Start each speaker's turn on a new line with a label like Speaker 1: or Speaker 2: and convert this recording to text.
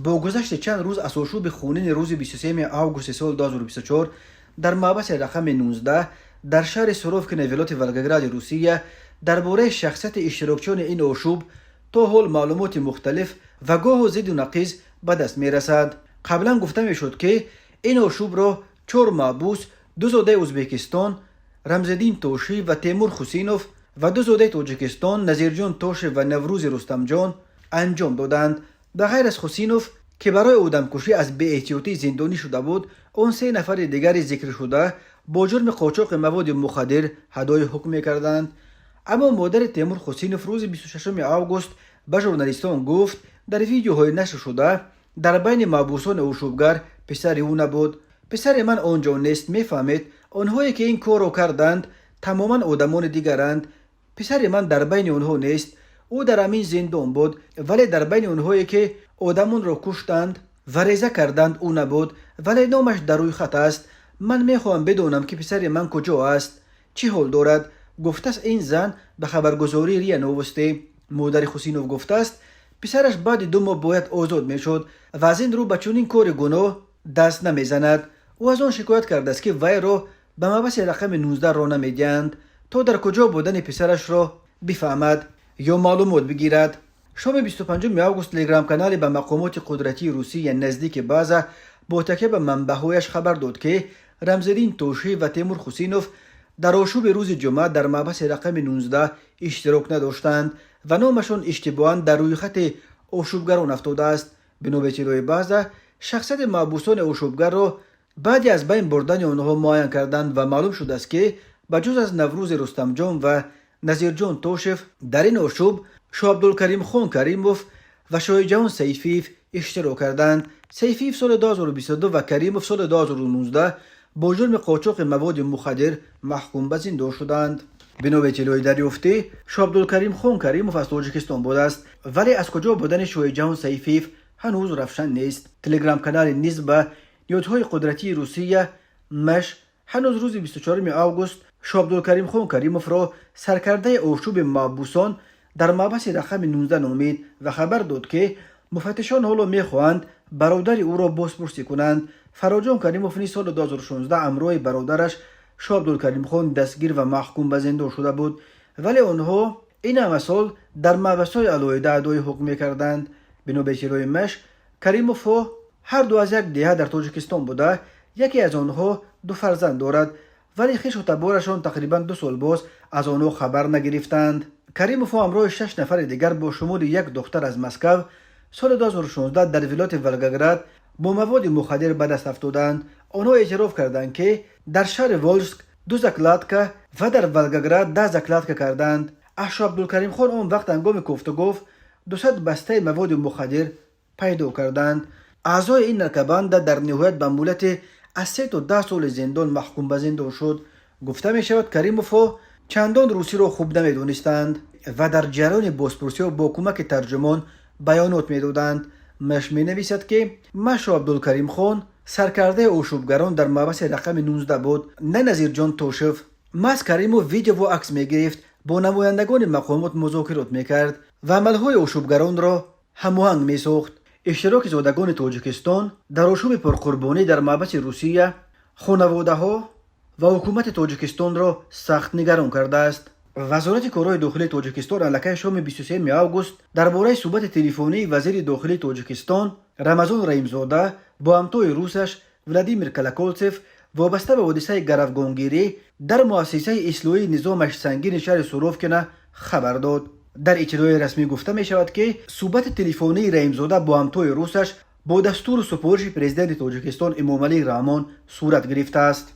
Speaker 1: Бо гузашти чанд рӯз аз ошӯби хунини рӯзи 23 августи соли 2024 дар маҳбаси рақами 19 дар шаҳри Суровкино вилояти Волгогради Русия, дар бораи шахсияти иштирокчиёни ин ошӯб то ҳол маълумоти мухталиф ва гоҳу зидду нақиз ба даст мерасад. Қаблан гуфта мешуд, ки ин ошӯбро чор маҳбус, ду зодаи Ӯзбекистон, Рамзиддин Тошиев ва Темур Хусинов, ва ду зодаи Тоҷикистон, Назирҷон Тошев ва Наврӯзи Рустамҷон, анҷом доданд. Ба ғайр аз Хусинов, ки барои одамкушӣ аз беэҳтиётӣ зиндонӣ шуда буд, он се нафари дигари зикршуда бо ҷурми қочоқи маводи мухаддир адои ҳукм мекарданд. Аммо модари Темур Хусинов рӯзи 26 август ба журналистон гуфт, дар видеоҳои нашршуда дар байни маҳбусони ошӯбгар писари ӯ набуд. «Писари ман он ҷо нест, мефаҳмед? Онҳое, ки ин корро карданд, тамоман одамони дигаранд. Писари ман дар байни онҳо нест. Ӯ дар ҳамин зиндон буд, вале дар байни онҳое, ки одамонро куштанд ва реза карданд, ӯ набуд, вале номаш дар рӯйхат аст. Ман мехоҳам бидонам, ки писари ман куҷо аст, чӣ ҳол дорад», гуфтааст ин зан ба хабаргузории РИА Новости. Модари Хусинов гуфтааст, писараш баъди 2 моҳ бояд озод мешуд ва аз ин рӯ ба чунин кори гуноҳ даст намезанад. Ӯ аз он шикоят кардааст, ки вайро ба маҳбаси рақами 19 роҳ намедиҳанд, то дар куҷо будани писарашро бифаҳмад ё маълумот бигирад. Шоми 25 август телеграм-канале ба мақомоти қудратии Русия наздики База бо такя ба манбаъҳояш хабар дод, ки Рамзиддин Тошиев ва Темур Хусинов дар ошӯби рӯзи ҷумъа дар маҳбаси рақами 19 иштирок надоштанд ва номашон иштибоҳан дар рӯйхати ошӯбгарон афтодааст. Бино ба иттилои База, шахсияти маҳбусони ошӯбгарро баъди аз байн бурдани онҳо муайян карданд ва маълум шудааст, ки ба ҷуз аз Наврӯзи Рустамҷон ва Назирҷон Тошев дар ин ошӯб Шоҳабдулкаримхон Каримов ва Шоҳиҷаҳон Сайфиев иштирок карданд. Сайфиев соли 2022 ва Каримов соли 2019 бо ҷурми қочоқи маводи мухаддир маҳкум ба зиндон шуданд. Бино ба иттилои дарёфтӣ, Шоҳабдулкаримхон Каримов аз Тоҷикистон будааст, вале аз куҷо будани Шоҳиҷаҳон Сайфиев ҳанӯз равшан нест. Телеграм-канали низ ба ниҳодҳои қудратии Русия Маш ҳанӯз рӯзи 24 август Шоҳабдулкаримхон Каримовро саркардаи ошӯби маҳбусон дар маҳбаси рақами 19 номид ва хабар дод, ки муфаттишон ҳоло мехоҳанд бародари ӯро бозпурсӣ кунанд. Фароҷон Каримов низ соли 2016 ҳамроҳи бародараш Шоҳабдулкаримхон дастгир ва маҳкум ба зиндон шуда буд, вале онҳо ин ҳама сол дар маҳбасҳои алоҳида адои ҳукм мекарданд. Бино ба иттилои Маш, Каримовҳо ҳарду аз як деҳа дар Тоҷикистон буда, яке аз онҳо ду фарзанд дорад, вале хешу таборашон тақрибан 2 сол боз аз онҳо хабар нагирифтанд. Каримовҳо ҳамроҳи шаш нафари дигар бо шумули як духтар аз Москав соли 2016 дар вилояти Волгоград бо маводи мухаддир ба даст афтоданд. Онҳо эътироф карданд, ки дар шаҳри Волжск ду закладка ва дар Волгоград 10 закладка карданд. Аз Шоҳабдулкаримхон он вақт ҳангоми кофтуков 200 бастаи маводи мухаддир пайдо карданд. Аъзои ин наркобанда дар ниҳоят ба муҳлати аз 3 то 10 соли зиндон маҳкум ба зиндон шуд. Гуфта мешавад, Каримовҳо чандон русиро хуб намедонистанд ва дар ҷараёни бозпурсиҳо бо кӯмаки тарҷумон баёнот медоданд. Маш менависад, ки Шоҳабдулкаримхон саркардаи ошӯбгарон дар маҳбаси рақами 19 буд, на Назирҷон Тошев. Маҳз Каримов видеову акс мегирифт, бо намояндагони мақомот музокирот мекард ва амалҳои ошӯбгаронро ҳамоҳанг месохт. Иштироки зодагони Тоҷикистон дар ошӯби пурқурбонӣ дар маҳбаси Русия хонаводаҳо ва ҳукумати Тоҷикистонро сахт нигарон кардааст. Вазорати корҳои дохилии Тоҷикистон аллакай шоми 23 август дар бораи суҳбати телефонии вазири дохилии Тоҷикистон Рамазон Раҳимзода бо ҳамтои русаш Владимир Колоколцев вобаста ба ҳодисаи гаравгонгирӣ дар муассисаи ислоҳии низомаш сангини шаҳри Суровкина хабар дод. Дар иттилои расмӣ гуфта мешавад, ки суҳбати телефонии Раҳимзода бо ҳамтои русаш бо дастуру супориши Президенти Тоҷикистон Эмомалӣ Раҳмон сурат гирифтааст.